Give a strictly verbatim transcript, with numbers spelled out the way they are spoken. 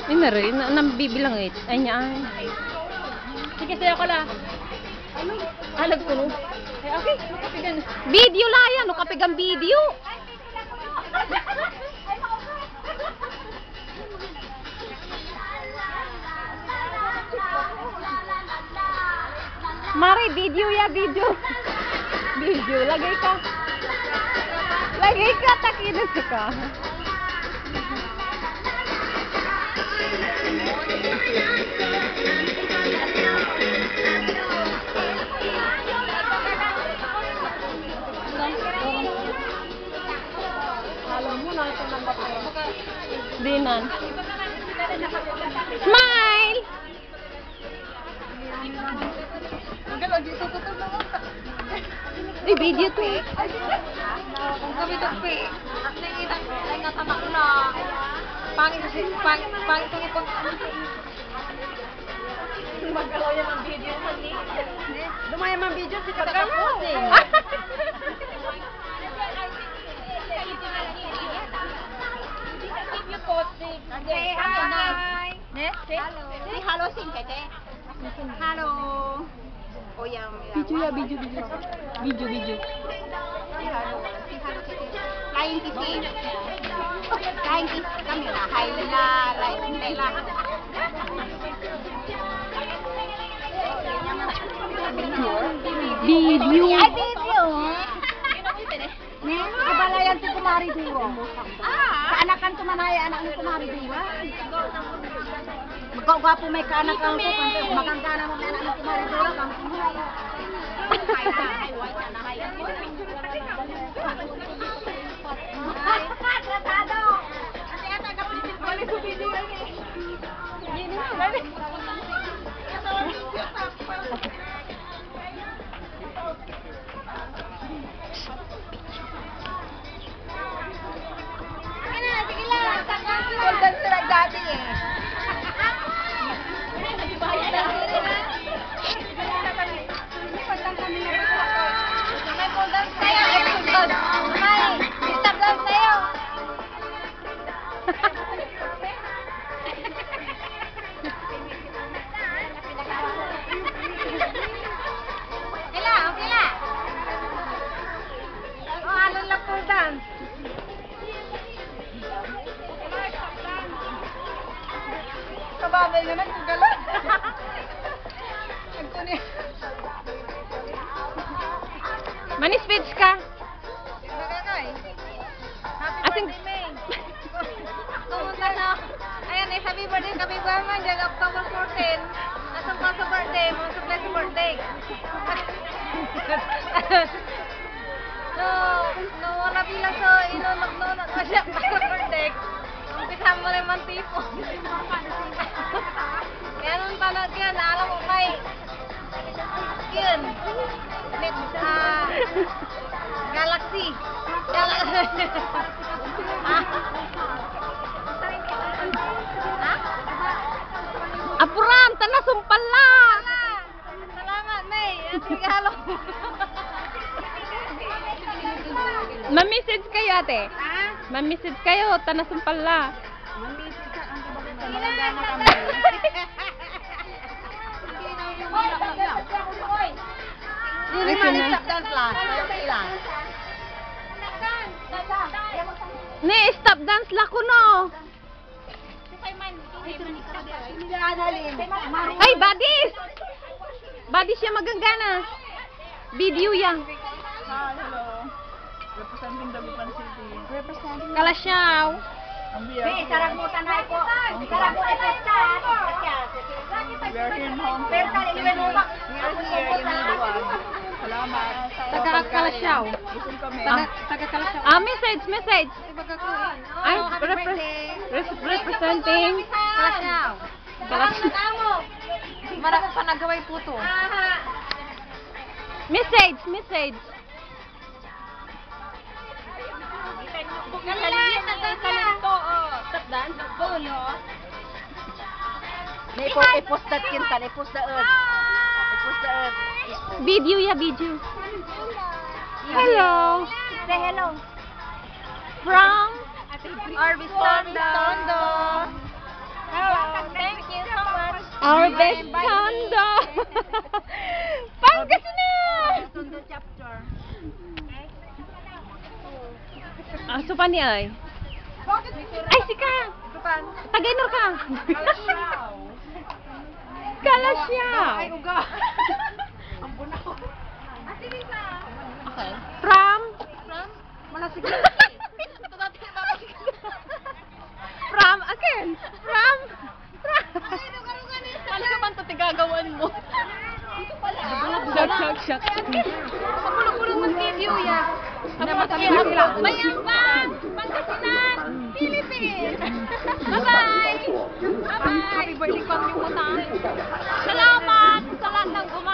Ay, nari, na, nambibilang eh. Ay, niya, ay. Sige, sayaw ka la. Alag ko, no? Eh, okay, makapigan. Video la yan, no? Kapigan video. Mari, video ya, video. Video, lagay ka. Lagay ka, takilos ka. Dinan. Smile! Ay, video to eh. Ang gabi to, pe. At nangitang, ay, natamak na. Pangit, pangit, pangit ang ipag-, Magkalaw yan ang video man ni. Dumaya man video, si Pagkano? Pagkano? Say hi. Ne? Say hello. Say hello, sing, Tete. Hello. O, yan, yan. Video ya, video, video. Video, video. Say hello. Say hello, Tete. Flying kiss, eh. Flying kiss kami na. Hi na, like, like, like. Video. Ay, video. Ne? Kabalayan ti kumari Duro. Ah! Kaanakan to manaya, anak ni kumari Duro. Magkagwapo may kaanakan ko, kan-, maganda naman may anak ni kumari Duro, kan-, Golden sila dati eh. May golden sa'yo, eh, golden. May, stop lang sa'yo. Okay la, okay la. O, alon la pole dance. Kababay nga nagkagala. Nagkuni. Mani-speech ka. Happy birthday, May. Kumunta na. Ayan, eh, happy birthday, happy birthday, October fourteen. Asumpal so birthday mo, asumpal so birthday. No, no, wala bilang so inunok-nunok mo siya para birthday. Umpisa mo rin man tipo. Kaya nung tanag yan, alam mo, May, Yun. Net, ah, Galaxy. Gala-, ah. Ah? Apuran, ta nasumpal la. Salamat, May. Ang regalo. Ma-message kayo, ate. Ha? Ma-message kayo, ta nasumpal la. Mami, sa, ang kabagay sa, malanda na kami. Ay, man, stop dance la. Sayaw ka ila. Ni, stop dance la kuno. Ay, badis! Badis ya maganggana. Video ya. Hi, hello. Representing Dagupan City. Representing Calasiao. Ang V I P. Hey, sarag mo tanay po. Sarag mo ay pesta. We are here in Hong Kong. Thank you. We are here in Taiwan. Salamat. Taga Calasiao. Busog kami. Taga, taga Calasiao. Ah, message, message. Ibaga ko eh. Ay, oh, happy repre-, birthday. Res-, representing Calasiao. Kalas. Marami pa nagaway puto. Message, message. Kanila, ito, ito, ito. Stop dance. Doon, oh. May po, i-post that kinsan, i-post that, uh, i-post that, uh, video ya, video. Hello. Say hello. From? Arvistondo. Hello. Thank you so much. Arvistondo. Pangasinan! Arvistondo chapter. Aso pa ni ay? Ay, sika! Taga Inor ka? Kalasiaw! Ay, uga. Okay. From? From? Malasigaw. From again. From? From? Ano ka man to tigagawan mo? Shak, shak, shak. Magulo-gulo ng video yan. Mayabang! Pangasinan! Philippines! Bye-bye! Bye-bye! Happy birthday, Pangasinan! Salamat sa lahat ng gumana!